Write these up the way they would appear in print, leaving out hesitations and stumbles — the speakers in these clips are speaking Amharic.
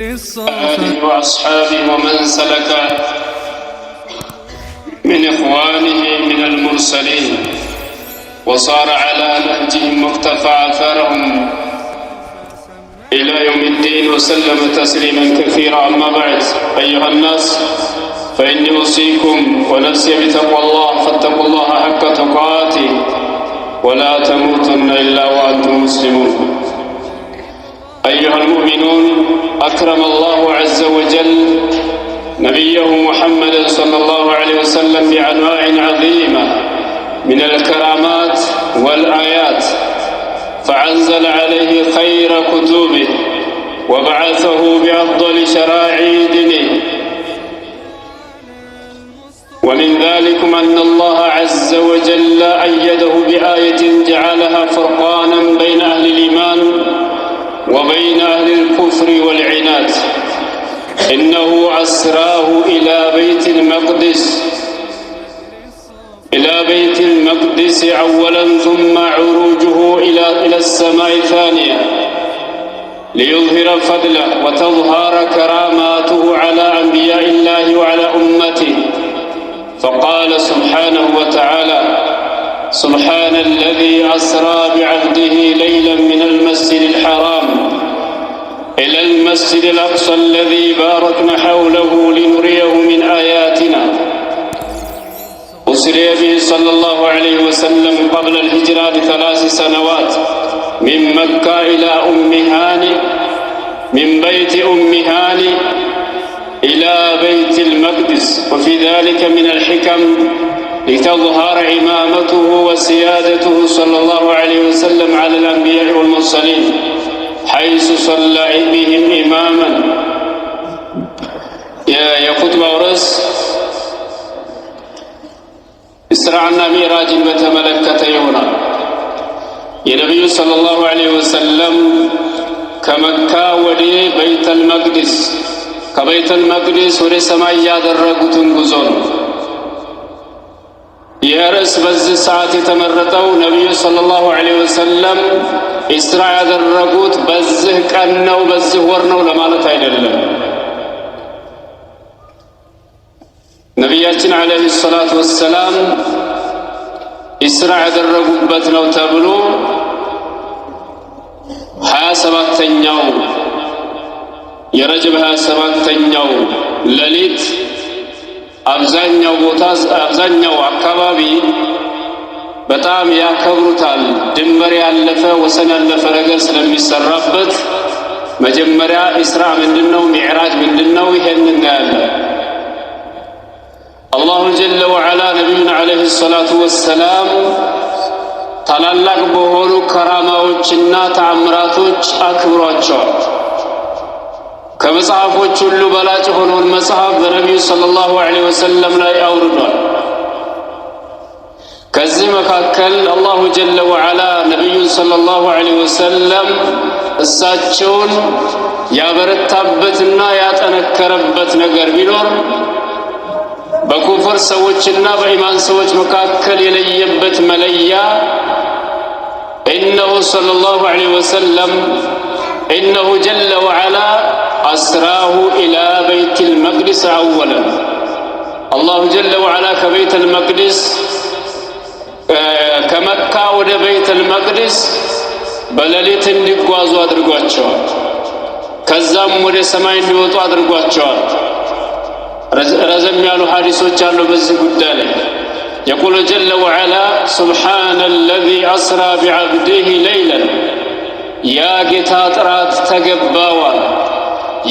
آله وأصحابه ومن سلك من إخوانه من المرسلين وصار على نهجهم واقتفى آثارهم إلى يوم الدين وسلم تسليما كثيرا. أما بعد، أيها الناس، فإني أوصيكم ونفسي بتقوى الله، فاتقوا الله حق تقاته ولا تموتن إلا وأنتم مسلمون. أيها المؤمنون، أكرم الله عز وجل نبيه محمدا صلى الله عليه وسلم بأنواع عظيمة من الكرامات والآيات، فأنزل عليه خير كتبه وبعثه بأفضل شرائع دينه. ومن ذلكم أن الله عز وجل أيده بآية جعلها فرقانا بين أهل الإيمان وبين أهل الكفر والعناد. إنه أسراه إلى بيت المقدس أولا، ثم عروجه إلى السماء ثانية، ليظهر فضله وتظهر كراماته على أنبياء الله وعلى أمته. فقال سبحانه وتعالى: سبحان الذي أسرى بعبده ليلا من المسجد الحرام إلى المسجد الأقصى الذي باركنا حوله لنريه من آياتنا. أسري به صلى الله عليه وسلم قبل الهجرة ب3 سنوات من مكة إلى أم هاني، من بيت أم هاني إلى بيت المقدس. وفي ذلك من الحكم لتظهر إمامته وسيادته صلى الله عليه وسلم على الأنبياء والمرسلين، حيث صلى بهم إماما. የኹጥባው ርዕስ ኢስራዕና ሚዕራጅን በተመለከተ ይሆናል። የነቢዩ ሰለላሁ ዐለይሂ ወሰለም ከመካ ወደ በይተል መቅዲስ፣ ከበይተል መቅዲስ ወደ ሰማይ ያደረጉትን ጉዞ ነው። ይህ ርዕስ በዚህ ሰዓት የተመረጠው ነቢዩ ሰለላሁ ዐለይሂ ወሰለም ኢስራ ያደረጉት በዚህ ቀን ነው፣ በዚህ ወር ነው ለማለት አይደለም። ነቢያችን ዐለይሂ ሰላቱ ወሰላም ኢስራ ያደረጉበት ነው ተብሎ 27ኛው የረጀብ 27ኛው ሌሊት አብዛኛው ቦታ፣ አብዛኛው አካባቢ በጣም ያከብሩታል። ድንበር ያለፈ፣ ወሰን ያለፈ ነገር ስለሚሰራበት መጀመሪያ ኢስራ ምንድን ነው? ሚዕራጅ ምንድን ነው? ይሄን እናያለን። አላሁ ጀለ ወዐላ ነቢዩን ዐለይሂ ሰላቱ ወሰላም ታላላቅ በሆኑ ከራማዎችና ተአምራቶች አክብሯቸዋል። ከመጽሐፎች ሁሉ በላጭ የሆነውን መጽሐፍ በነቢዩ ሰለላሁ ዐለይሂ ወሰለም ላይ አውርዷል። ከዚህ መካከል አላሁ ጀለ ወዐላ ነቢዩን ሰለላሁ ዐለይሂ ወሰለም እሳቸውን ያበረታበትና ያጠነከረበት ነገር ቢኖር፣ በኩፍር ሰዎችና በኢማን ሰዎች መካከል የለየበት መለያ إنه صلى الله عليه وسلم إنه جل وعلا أسراه إلى بيت المقدس أولا. አላሁ ጀለ ወዐላ ከበይተል መቅዲስ፣ ከመካ ወደ በይተል መቅዲስ በሌሊት እንዲጓዙ አድርጓቸዋል። ከዛም ወደ ሰማይ እንዲወጡ አድርጓቸዋል። ረዘም ያሉ ሐዲሶች አሉ በዚህ ጉዳይ ላይ። يقول جل وعلا: سبحان الذي أسرى بعبده ليلا። ያ ጌታ ጥራት ተገባዋል።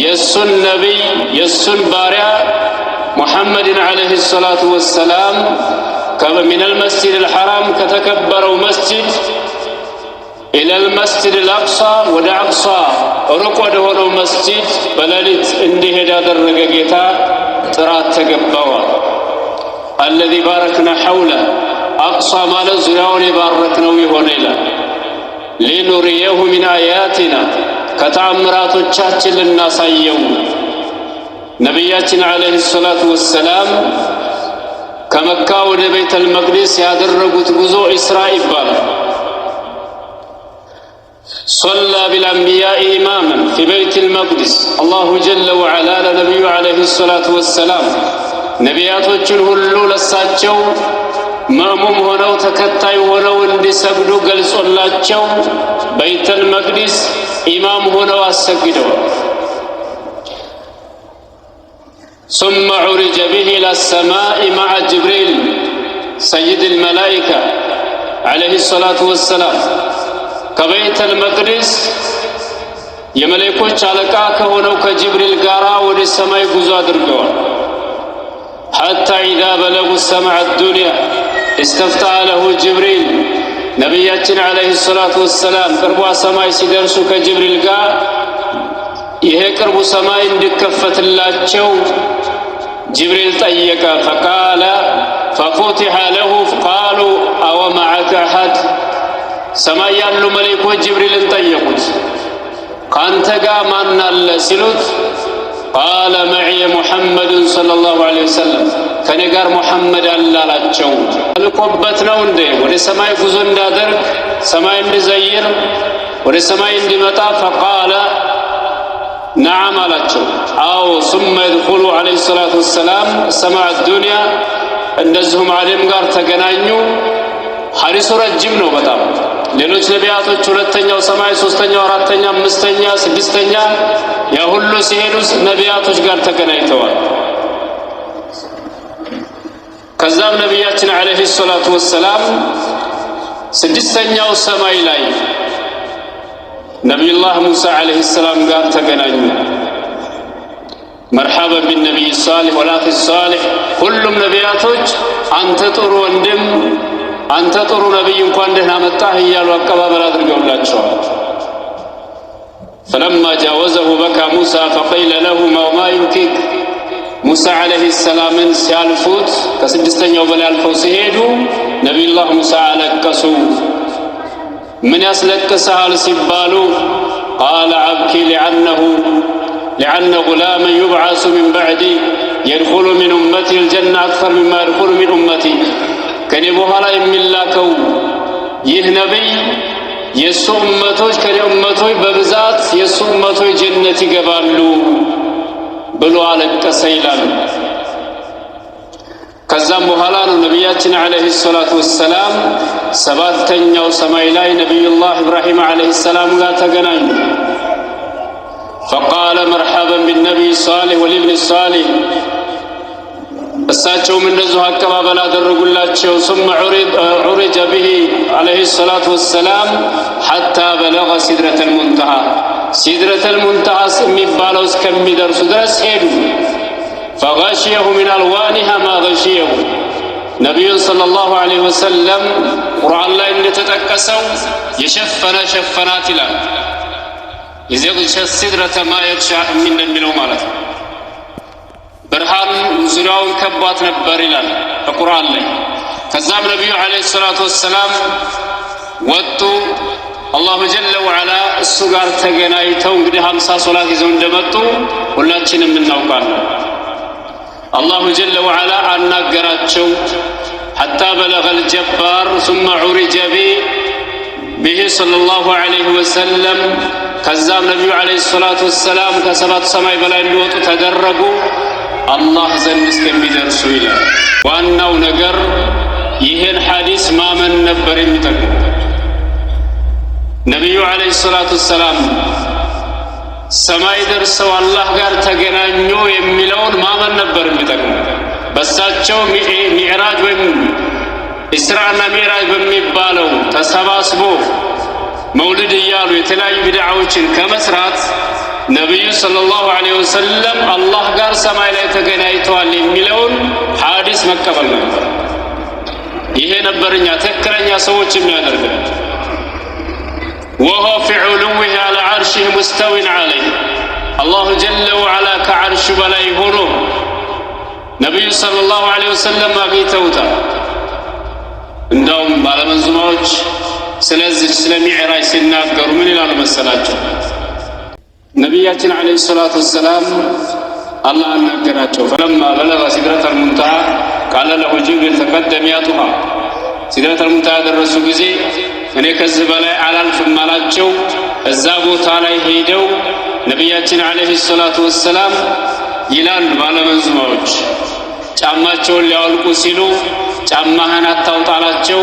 የእሱን ነቢይ፣ የእሱን ባሪያ ሙሐመድን ዓለይሂ ሰላቱ ወሰላም من المسجد الحرام ከተከበረው መስጂድ إلى المسجد الأقصى ወደ አቅሷ ሩቅ ወደ ሆነው መስጂድ በሌሊት እንዲሄድ ያደረገ ጌታ ጥራት ተገባዋል። الذي باركنا حوله። አቅሷ ማለት ዙሪያውን የባረክነው የሆነ ይላል። لنريه من آياتنا ከተአምራቶቻችን ልናሳየው። ነቢያችን ዓለይሂ ሰላቱ ወሰላም ከመካ ወደ ቤተል መቅዲስ ያደረጉት ጉዞ ኢስራ ይባላል። صلى بالأنبياء إماما في بيت المقدس። الله جل وعلا ለነቢዩ عليه الصلاة والسلام ነቢያቶችን ሁሉ ለሳቸው መእሙም ሆነው ተከታይ ሆነው እንዲሰግዱ ገልጾላቸው በይተል መቅዲስ ኢማም ሆነው አሰግደዋል። ثم عرج به إلى السماء مع جبريل سيد الملائكة عليه الصلاة والسلام። ከበይተል መቅዲስ የመለኮች አለቃ ከሆነው ከጅብሪል ጋራ ወደ ሰማይ ጉዞ አድርገዋል። حتى إذا بلغوا السماء الدنيا استفتح له جبريل። ነቢያችን عليه الصلاة والسلام ቅርቧ ሰማይ ሲደርሱ ከጅብሪል ጋር ይሄ ቅርቡ ሰማይ እንዲከፈትላቸው ጅብሪል ጠየቀ። فقال ففتح له قالوا أومعك أحد። ሰማይ ያሉ መሌኮች ጅብሪልን ጠየቁት፣ ካንተ ጋር ማን አለ ሲሉት قال معي محمد صلى الله عليه وسلم ከእኔ ጋር ሙሐመድ አለ አላቸው። ተልኮበት ነው እንዴ ወደ ሰማይ ጉዞ እንዳደርግ ሰማይ እንድዘይር ወደ ሰማይ እንዲመጣ? فقال نعم አላቸው። አዎ። ثم يدخل عليه الصلاة والسلام السماء الدنيا። እንደዚሁም አደም ጋር ተገናኙ። ሐዲሱ ረጅም ነው በጣም። ሌሎች ነቢያቶች ሁለተኛው ሰማይ፣ ሶስተኛው፣ አራተኛ፣ አምስተኛ፣ ስድስተኛ ያ ሁሉ ሲሄዱ ነቢያቶች ጋር ተገናኝተዋል። ከዛም ነቢያችን عليه الصلاة والسلام ስድስተኛው ሰማይ ላይ ነቢዩላህ ሙሳ عليه السلام ጋር ተገናኙ። مرحبا بالنبي الصالح والأخ الصالح። ሁሉም ነቢያቶች አንተ ጥሩ ወንድም፣ አንተ ጥሩ ነቢይ እንኳን ደህና መጣህ እያሉ አቀባበል አድርገውላቸዋል። فلما جاوزه بكى موسى فقيل له ما يبكيك። ሙሳ عليه السلام ን ሲያልፉት ከስድስተኛው በላይ አልፈው ሲሄዱ ነቢዩላህ ሙሳ አለቀሱ። ምን ያስለቅስሃል ሲባሉ قال أبكي لأن غلاما يبعث من بعدي يدخل من أمتي الجنة أكثر مما يدخل من أمتي። ከኔ በኋላ የሚላከው ይህ ነቢይ የእሱ እመቶች ከኔ እመቶች በብዛት የእሱ እመቶች ጀነት ይገባሉ ብሎ አለቀሰ ይላሉ። ከዛም በኋላ ነው ነቢያችን عليه الصلاة والسلام ሰባተኛው ሰማይ ላይ ነቢዩላህ ኢብራሂም عليه السلام ጋር ተገናኙ። فقال مرحبا بالنبي الصالح والابن الصالح። እሳቸውም እንደዚሁ አቀባበል አደረጉላቸው። ثم عرج به عليه الصلاة والسلام حتى بلغ سدرة المنتهى። ሲድረተል ሙንተሃ የሚባለው እስከሚደርሱ ድረስ ሄዱ። فغشيه من ألوانها ما غشيه። ነቢዩን صلى الله عليه وسلم ቁርአን ላይ እንደተጠቀሰው የሸፈነ ሸፈናት ይላል። إذ يغشى السدرة ما يغشى እንደሚለው ማለት ነው። ብርሃን ዙሪያውን ከቧት ነበር ይላል በቁርአን ላይ። ከዛም ነቢዩ عليه الصلاة والسلام ወጡ። الله جل وعلا እሱ ጋር ተገናኝተው እንግዲህ 50 ሶላት ይዘው እንደመጡ ሁላችንም እናውቃለን። الله جل وعلا አናገራቸው። حتى بلغ الجبار ثم عرج به صلى الله عليه وسلم። ከዛም ነቢዩ عليه الصلاة والسلام ከሰባት ሰማይ በላይ እንዲወጡ ተደረጉ አላህ ዘንድ እስከሚደርሱ ይላል። ዋናው ነገር ይህን ሐዲስ ማመን ነበር የሚጠቅመው። ነቢዩ عليه الصلاة والسلام ሰማይ ደርሰው አላህ ጋር ተገናኙ የሚለውን ማመን ነበር የሚጠቅመው። በሳቸው ሚዕራጅ ወይም ኢስራና ሚዕራጅ በሚባለው ተሰባስቦ መውልድ እያሉ የተለያዩ ቢድዓዎችን ከመስራት ነቢዩ صلى الله عليه وسلم አላህ ጋር ሰማይ ላይ ተገናኝተዋል የሚለውን ሐዲስ መቀበል ነበር። ይሄ ነበር እኛ ትክክለኛ ሰዎች የሚያደርገን። وهو في علوه على عرشه مستو عليه። الله جل وعلا ከዓርሹ በላይ ሆኖ ነቢዩ صلى الله عليه وسلم አግኝተውታል። እንዳውም ባለመንዙማዎች ስለዚህ ስለ ሚዕራጅ ሲናገሩ ምን ይላሉ መሰላቸው? ነቢያችን عليه الصلاة والسلام አላህ አናገራቸው። فلما بلغ سدرة المنتهى قال له جبريل تقدم يا طه። ሲድረተል ሙንተሃ ያደረሱ ጊዜ እኔ ከዚህ በላይ አላልፍም አላቸው። እዛ ቦታ ላይ ሄደው ነቢያችን عليه الصلاة والسلام ይላሉ ባለመንዙማዎች፣ ጫማቸውን ሊያወልቁ ሲሉ ጫማህን አታውጣላቸው፣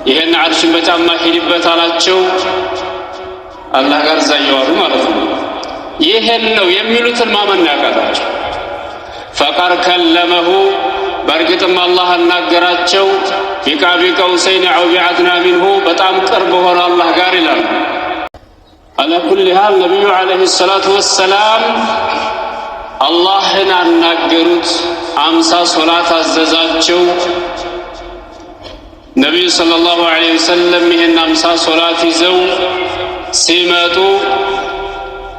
ይህን አርሽን በጫማ ሂድበት አላቸው። አላህ ጋር እዛ እየዋሉ ማለት ነው። ይህን ነው የሚሉትን ማመን ያቃታቸው። فقد كلمه በእርግጥም አላህ አናገራቸው። بقاب قوسين أو بأدنى منه በጣም ቅርብ ሆነ አላህ ጋር ይላሉ። على كل حال ነቢዩ عليه الصلاة والسلام አላህን አናገሩት። 50 ሶላት አዘዛቸው። ነቢዩ صلى الله عليه وسلم ይህን 50 ሶላት ይዘው ሲመጡ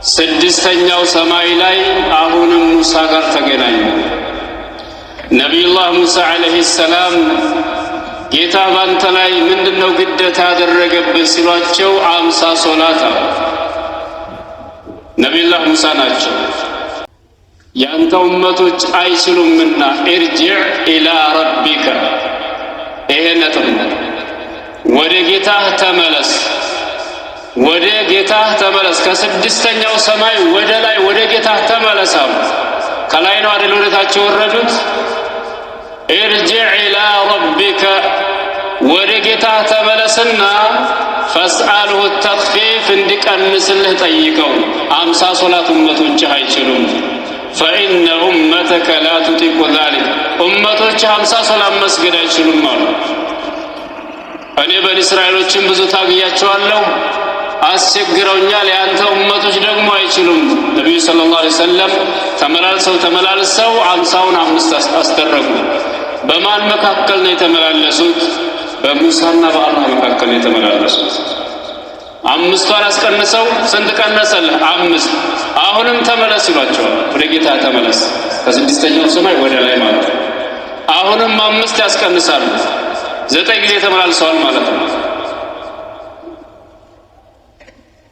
ስድስተኛው ሰማይ ላይ አሁንም ሙሳ ጋር ተገናኙ። ነቢዩላህ ሙሳ عليه السلام ጌታ ባንተ ላይ ምንድነው ግዴታ ያደረገብህ ሲሏቸው 50 ሶላት አሉ። ነቢዩላህ ሙሳ ናቸው። ያንተ ኡመቶች አይችሉምና ارجع إلى ربك፣ ይሄ ነጥብ ነው። ወደ ጌታህ ተመለስ፣ ወደ ጌታህ ተመለስ። ከስድስተኛው ሰማይ ወደ ላይ ወደ ጌታህ ተመለስ አሉ። ከላይ ነው አይደል ወደ ታች የወረዱት? ارجع إلى ربك ወደ ጌታህ ተመለስና فاسأله التخفيف እንዲቀንስልህ ጠይቀው። 50 ሶላት ኡመቶችህ አይችሉም። فإن أمتك لا تطيق ذلك ኡመቶችህ 50 ሶላት መስገድ አይችሉም አሉ። እኔ በኒ እስራኤሎችን ብዙ ታግያቸዋለሁ፣ አስቸግረውኛል። የአንተ ኡመቶች ደግሞ አይችሉም። ነቢዩ صلى الله عليه وسلم ተመላልሰው ተመላልሰው 50ውን አምስት አስደረጉ። በማን መካከል ነው የተመላለሱት? በሙሳና በአላህ መካከል ነው የተመላለሱት። አምስቷን አስቀንሰው ስንት ቀነሰልህ? አምስት። አሁንም ተመለስ ይሏቸዋል። ወደ ጌታ ተመለስ፣ ከስድስተኛው ሰማይ ወደ ላይ ማለት ነው። አሁንም አምስት ያስቀንሳሉ። 9 ጊዜ ተመላልሰዋል ማለት ነው።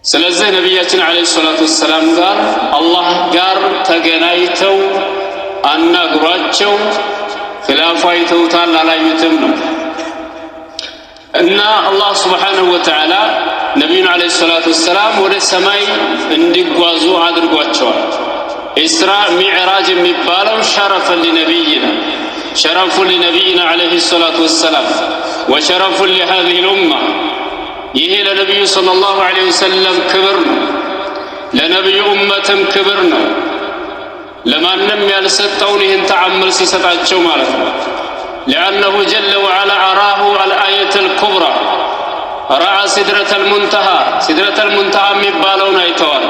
ስለዚህ ነቢያችን عليه الصلاة والسلام ጋር አላህ ጋር ተገናኝተው አናግሯቸው ኺላፉ አይተውታል አላዩትም ነው። እና አላህ سبحانه وتعالى ነቢዩን عليه الصلاة والسلام ወደ ሰማይ እንዲጓዙ አድርጓቸዋል። ኢስራ ሚዕራጅ የሚባለው شرفا لنبينا شرف لنبينا عليه الصلاة والسلام وشرف لهذه الأمة። ይሄ ለነቢዩ صلى الله عليه وسلم ክብር ነው። ለነቢዩ ኡመትም ክብር ነው። ለማንም ያልሰጠውን ይህን ተአምር ሲሰጣቸው ማለት ነው። لأنه جل وعلا أراه الآية الكبرى رأى سدرة المنتهى سدرة المنتهى የሚባለውን አይተዋል።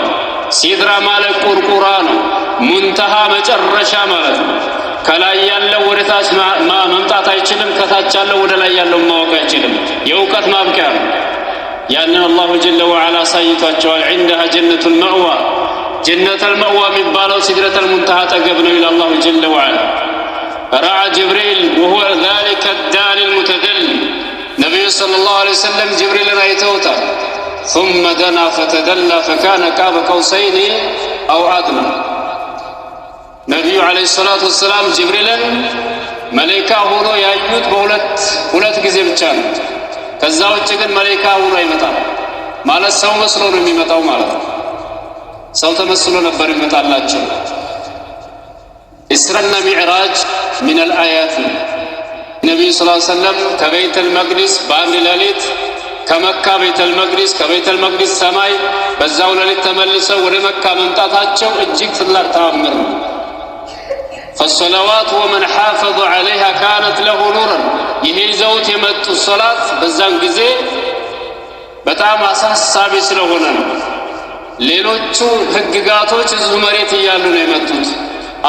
ሲድራ ማለት ቁርቁራ ነው። منتهى መጨረሻ ማለት ነው። ከላይ ያለው ወደ ታች መምጣት አይችልም። ከታች ያለው ወደ ላይ ያለው ማወቅ አይችልም። የእውቀት ማብቂያ ነው። ያንን الله جل وعلا አሳይቷቸዋል። عندها جنة المأوى جنة المأوى የሚባለው سدرة المنتهى አጠገብ ነው ይላል الله جل وعلا። رأى جبريل وهو ذلك الداني المتدلي ነቢዩ صلى الله عليه وسلم ጅብሪልን አይተውታል። ثم دنا فتدلى فكان قاب قوسين أو أدنى። ነቢዩ عليه الصلاة والسلام ጅብሪልን መላኢካ ሆኖ ያዩት በሁለት ሁለት ጊዜ ብቻ ነው። ከዛ ውጭ ግን መላኢካ ሆኖ አይመጣም። ማለት ሰው መስሎ ነው የሚመጣው ማለት ነው። ሰው ተመስሎ ነበር ይመጣላቸው። ኢስራና ሚዕራጅ من الآيات ነው። ነቢዩ صلى الله عليه وسلم ከቤተል መቅዲስ በአንድ ሌሊት ከመካ ቤተል መቅዲስ ከቤተል መቅዲስ ሰማይ በዛው ሌሊት ተመልሰው ወደ መካ መምጣታቸው እጅግ ትላቅ ተአምር ነው። فالصلوات ومن حافظ عليها كانت له نورا። ይሄ ይዘውት የመጡት ሶላት በዛን ጊዜ በጣም አሳሳቢ ስለሆነ ነው። ሌሎቹ ህግጋቶች እዚሁ መሬት እያሉ ነው የመጡት።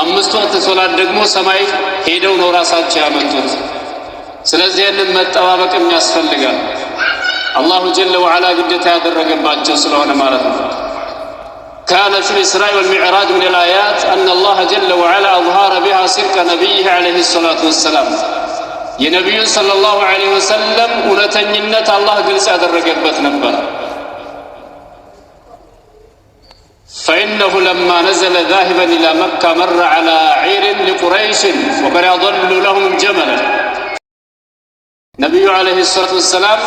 አምስቱ ወቅት ሶላት ደግሞ ሰማይ ሄደው ነው ራሳቸው ያመጡት። ስለዚህ ይህንን መጠባበቅም ያስፈልጋል። الله جل وعلا ግዴታ ያደረገባቸው ስለሆነ ማለት ነው። كان في الإسراء والمعراج من الآيات أن الله جل وعلا أظهر بها صدق نبيه عليه الصلاة والسلام። የነቢዩን صلى الله عليه وسلم እውነተኝነት አላህ ግልጽ ያደረገበት ነበር። فإنه لما نزل ذاهبا إلى مكة مر على عير لقريش وقد أضلوا لهم جملا። ነቢዩ عليه الصلاة والسلام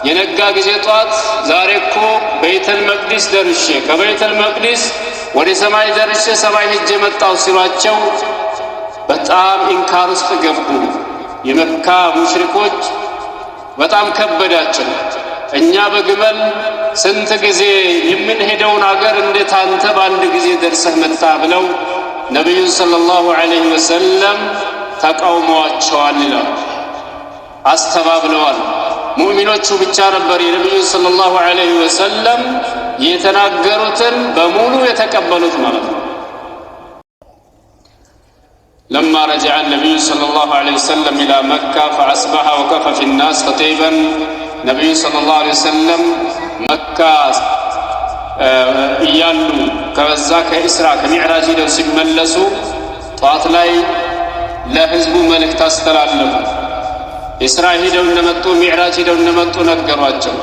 የነጋ ጊዜ ጧት ዛሬ እኮ ቤተል መቅዲስ ደርሼ፣ ከቤተል መቅዲስ ወደ ሰማይ ደርሼ፣ ሰማይ ሄጄ መጣሁ ሲሏቸው በጣም إنكار ውስጥ ገቡ። የመካ ሙሽሪኮች በጣም ከበዳቸው። እኛ በግመል ስንት ጊዜ የምንሄደውን አገር እንዴት አንተ በአንድ ጊዜ ደርሰህ መጣ ብለው ነቢዩን صلى الله عليه وسلم ተቃውመዋቸዋል ይላል፣ አስተባብለዋል። ሙእሚኖቹ ብቻ ነበር የነቢዩን صلى الله عليه وسلم የተናገሩትን በሙሉ የተቀበሉት ማለት ነው። لما رجع النبي صلى الله عليه وسلم إلى مكة فأصبح وقف في الناس خطيبا። ነቢዩ صلى الله عليه وسلم መካ እያሉ ከበዛ ከኢስራ ከሚዕራጅ ሂደው ሲመለሱ ጠዋት ላይ ለህዝቡ መልእክት አስተላለፉ። ኢስራ ሂደው እንደመጡ፣ ሚዕራጅ ሂደው እንደመጡ ነገሯቸው።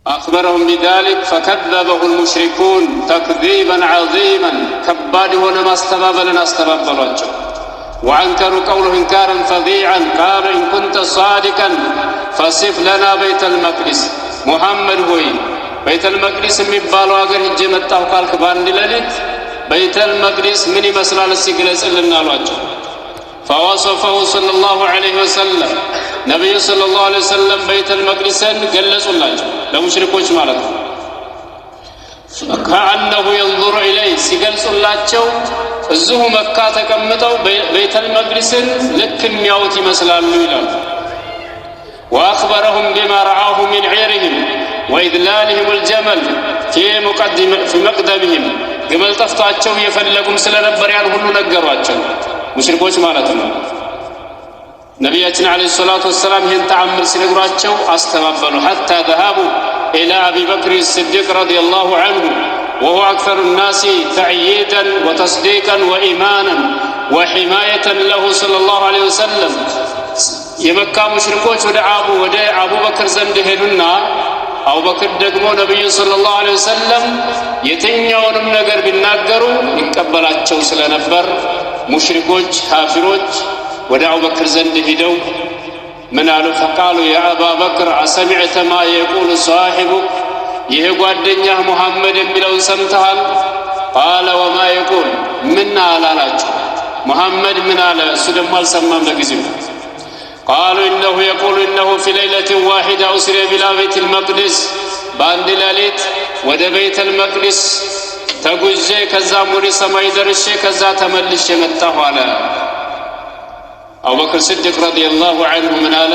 أخبرهم بذلك فكذبه المشركون تكذيبا عظيما። ከባድ የሆነ ማስተባበልን አስተባበሏቸው። وأنكروا قوله إنكارا فظيعا، قالوا إن كنت صادقا فصف لنا بيت المقدس። ሙሐመድ ሆይ፣ ቤተል መቅዲስ የሚባለው አገር ሂጄ መጣሁ ካልክ በአንድ ሌሊት ቤተል መቅዲስ ምን ይመስላል እስቲ ግለጽልን አሏቸው። فوصفه صلى الله عليه وسلم። ነቢዩ صلى الله عليه وسلم ቤተል መቅዲስን ገለጹላቸው ለሙሽሪኮች ማለት ነው። كأنه ينظر إليه። ሲገልጹላቸው እዚሁ መካ ተቀምጠው ቤተል መቅዲስን ልክ የሚያዩት ይመስላሉ ይላሉ። وأخبرهم بما رآه من عيرهم وإضلالهم الجمل في مقدمهم። ግመል ጠፍቷቸው እየፈለጉም ስለነበር ያን ሁሉ ነገሯቸው፣ ሙሽሪኮች ማለት ነው። ነቢያችን عليه الصلاة والسلام ይህን ተአምር ሲነግሯቸው አስተባበሉ። حتى ذهبوا إلى أبي بكر الصديق رضي الله عنه وهو أكثر الناس تأييدا وتصديقا وإيمانا وحماية له صلى الله عليه وسلم። የመካ ሙሽሪኮች ወደ አቡበክር ዘንድ ሄዱና አቡበክር ደግሞ ነቢዩን صلى الله عليه وسلم የትኛውንም ነገር ቢናገሩ ይቀበላቸው ስለነበር ሙሽሪኮች፣ ካፊሮች ወደ አቡበክር ዘንድ ሂደው ምን አሉ? فقالوا يا أبا بكر، أسمعت ما يقول صاحبك? ይህ ጓደኛህ ሙሐመድ የሚለውን ሰምተሃል? قال وما يقول? ምን አለ አላቸው። ሙሐመድ ምን አለ? እሱ ደግሞ አልሰማም ለጊዜው። قالوا إنه يقول إنه في ليلة واحدة أسري إلى بيت المقدس። በአንድ ሌሊት ወደ ቤተል መቅዲስ ተጉዤ ከዛም ወደ ሰማይ ደርሼ ከዛ ተመልሼ መጣሁ አለ። አቡበክር ስዲቅ رضي الله عنه ምን አለ?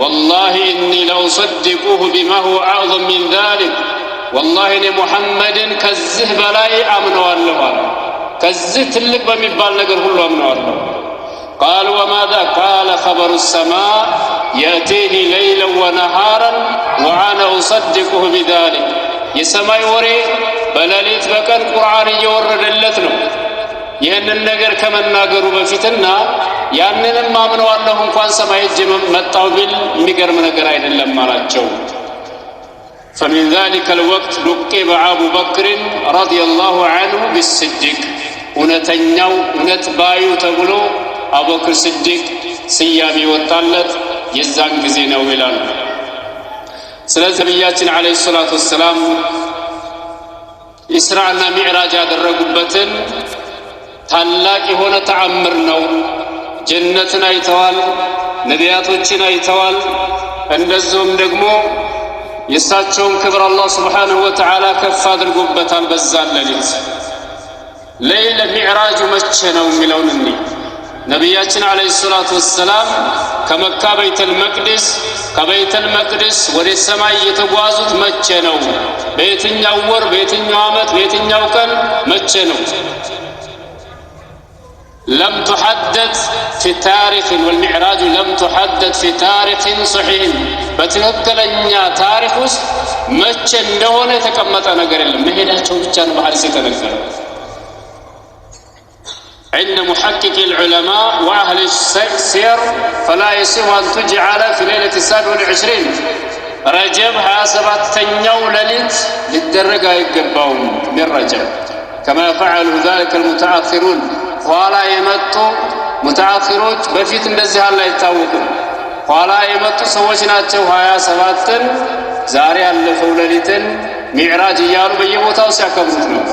والله إني لأصدقه بما هو أعظم من ذلك። ወላሂ እኔ ሙሐመድን ከዚህ በላይ አምነዋለሁ አለ። ከዚህ ትልቅ በሚባል ነገር ሁሉ አምነዋለሁ። قالوا وما ذاك؟ قال خبر السماء يأتيه ليلا ونهارا وأنا أصدقه بذلك። የሰማይ ወሬ በሌሊት በቀን ቁርአን እየወረደለት ነው። ይህንን ነገር ከመናገሩ በፊትና ያንንም አምነዋለሁ እንኳን ሰማይ ሄጄ መጣው ቢል የሚገርም ነገር አይደለም አላቸው። فمن ذلك الوقت لقب أبو بكر رضي الله عنه بالصديق። እውነተኛው፣ እውነት ባዩ ተብሎ አቡበክር ስዲቅ ስያሜ ወጣለት የዛን ጊዜ ነው ይላሉ። ስለዚህ ነቢያችን عليه الصلاة والسلام ኢስራና ሚዕራጅ ያደረጉበትን ታላቅ የሆነ ተአምር ነው። ጀነትን አይተዋል፣ ነቢያቶችን አይተዋል። እንደዚሁም ደግሞ የእሳቸውን ክብር አላህ سبحانه وتعالى ከፍ አድርጎበታል። በዛን ሌሊት ለይለ ሚዕራጁ መቼ ነው የሚለውን እኒ ነቢያችን عليه الصلاة والسلام ከመካ ቤተል መቅዲስ፣ ከቤተል መቅዲስ ወደ ሰማይ የተጓዙት መቼ ነው? በየትኛው ወር፣ በየትኛው ዓመት፣ በየትኛው ቀን መቼ ነው? لم تحدد في تاريخ والمعراج لم تحدد في تاريخ صحيح። በትክክለኛ ታሪክ ውስጥ መቼ እንደሆነ የተቀመጠ ነገር የለም። መሄዳቸው ብቻ ነው በሐዲስ የተነገረው። عند محقق العلماء وأهل السير فلا يصح أن تجعل في ليلة 27 رجب። 27ኛው ሌሊት ሊደረግ አይገባውም من رجب كما فعله ذلك المتأخرون። ኋላ የመጡ ሙተአኺሮች፣ በፊት እንደዚህ አለ አይታወቅም። ኋላ የመጡ ሰዎች ናቸው 27ን ዛሬ ያለፈው ሌሊትን ሚዕራጅ እያሉ በየቦታው ሲያከብሩት ነው።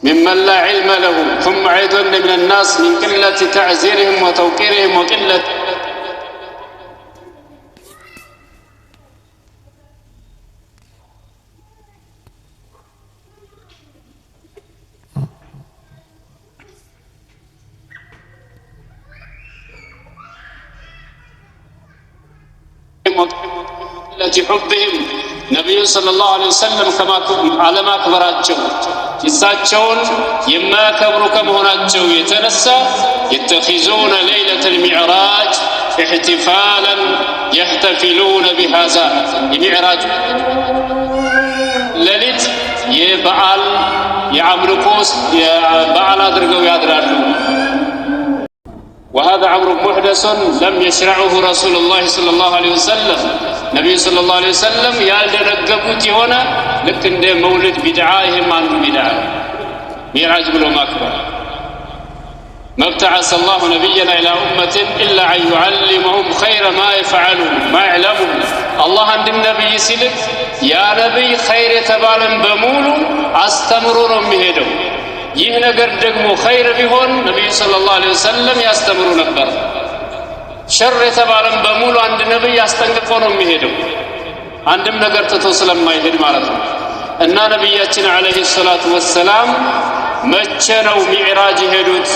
ممن لا علم له ثم أيضا من الناس من قلة تعزيرهم وتوقيرهم وقلة حبهم ነቢዩን صلى الله عليه وسلم አለማክበራቸው እሳቸውን የማያከብሩ ከመሆናቸው የተነሳ يتخذون ليلة المعراج احتفالا يحتفلون بهذا የሚዕራጅ ሌሊት የበዓል የአምልኮ በዓል አድርገው ያድራሉ። وهذا أمر محدث لم يشرعه رسول الله صلى الله عليه وسلم ነቢዩ صلى الله عليه وسلم ያልደነገጉት የሆነ ልክ እንደ መውልድ ቢድዓ፣ ይሄም አንዱ ቢድዓ ነው። ሚዕራጅ ብሎ ማክበር። ما ابتعث الله نبيا إلى أمة إلا أن يعلمهم خير ما يفعلون ما يعلمون። አላህ አንድን ነቢይ ሲልክ ያ ነቢይ ኸይር የተባለን በሙሉ አስተምሮ ነው የሚሄደው። ይህ ነገር ደግሞ ኸይር ቢሆን ነቢዩ صلى الله عليه وسلم ያስተምሩ ነበር። ሸር የተባለን በሙሉ አንድ ነቢይ አስጠንቅቆ ነው የሚሄደው፣ አንድም ነገር ትቶ ስለማይሄድ ማለት ነው። እና ነቢያችን عليه الصلاة والسلام መቼ ነው ሚዕራጅ የሄዱት?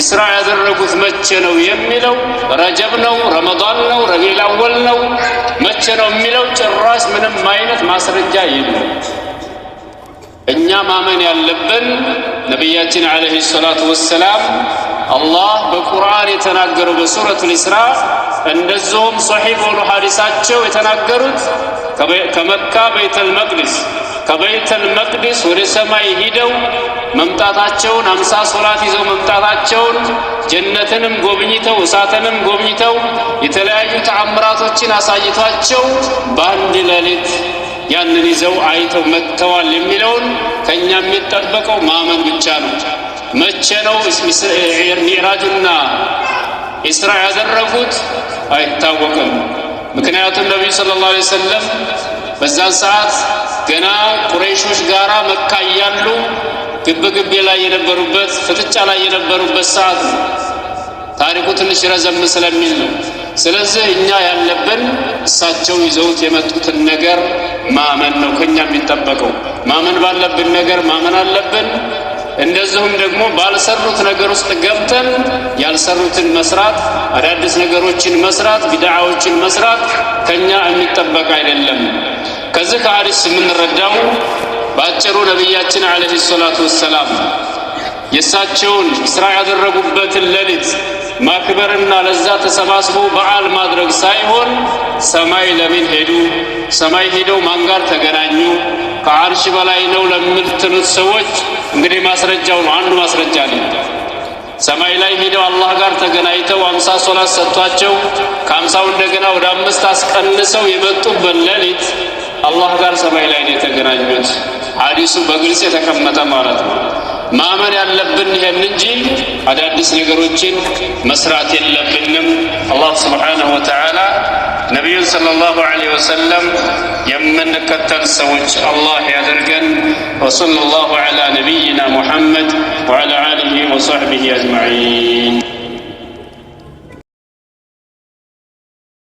ኢስራ ያደረጉት መቼ ነው የሚለው፣ ረጀብ ነው፣ ረመዳን ነው፣ ረቢዑል አወል ነው፣ መቼ ነው የሚለው ጭራሽ ምንም አይነት ማስረጃ የለም። እኛ ማመን ያለብን ነቢያችን عليه الصلاة والسلام አላህ በቁርአን የተናገረው በሱረቱል ኢስራ፣ እንደዚሁም ሶሒህ በሆኑ ሐዲሳቸው የተናገሩት ከመካ ቤተል መቅዲስ፣ ከቤተል መቅዲስ ወደ ሰማይ ሂደው መምጣታቸውን፣ 50 ሶላት ይዘው መምጣታቸውን፣ ጀነትንም ጎብኝተው እሳትንም ጎብኝተው የተለያዩ ተአምራቶችን አሳይቷቸው በአንድ ሌሊት ያንን ይዘው አይተው መጥተዋል የሚለውን ከእኛ የሚጠበቀው ማመን ብቻ ነው። መቼ ነው ሚዕራጁና ኢስራ ያደረጉት አይታወቅም። ምክንያቱም ነቢዩ صلى الله عليه وسلم በዛን ሰዓት ገና ቁረይሾች ጋራ መካ እያሉ ግብ ግብ ላይ የነበሩበት፣ ፍጥጫ ላይ የነበሩበት ሰዓት ነው። ታሪኩ ትንሽ ረዘም ስለሚል ነው። ስለዚህ እኛ ያለብን እሳቸው ይዘውት የመጡትን ነገር ማመን ነው ከኛ የሚጠበቀው። ማመን ባለብን ነገር ማመን አለብን። እንደዚሁም ደግሞ ባልሰሩት ነገር ውስጥ ገብተን ያልሰሩትን መስራት፣ አዳዲስ ነገሮችን መስራት፣ ቢድዓዎችን መስራት ከኛ የሚጠበቅ አይደለም። ከዚህ ከሐዲስ የምንረዳው በአጭሩ ነቢያችን عليه الصلاة والسلام የእሳቸውን ኢስራ ያደረጉበትን ሌሊት ማክበርና ለዛ ተሰባስቦ በዓል ማድረግ ሳይሆን ሰማይ ለምን ሄዱ? ሰማይ ሄደው ማን ጋር ተገናኙ? ከአርሽ በላይ ነው ለምትሉት ሰዎች እንግዲህ ማስረጃው ነው፣ አንዱ ማስረጃ ነው። ሰማይ ላይ ሄደው አላህ ጋር ተገናኝተው 50 ሶላት ሰጥቷቸው ከ50ው እንደገና ወደ አምስት አስቀንሰው የመጡበት ሌሊት አላህ ጋር ሰማይ ላይ ነው የተገናኙት። ሐዲሱ በግልጽ የተቀመጠ ማለት ነው። ማመን ያለብን ይሄን እንጂ አዳዲስ ነገሮችን መስራት የለብንም። አላህ سبحانه وتعالى ነቢዩን صلى الله عليه وسلم የምንከተል ሰዎች አላህ ያደርገን። وصلى الله على نبينا محمد وعلى آله وصحبه أجمعين።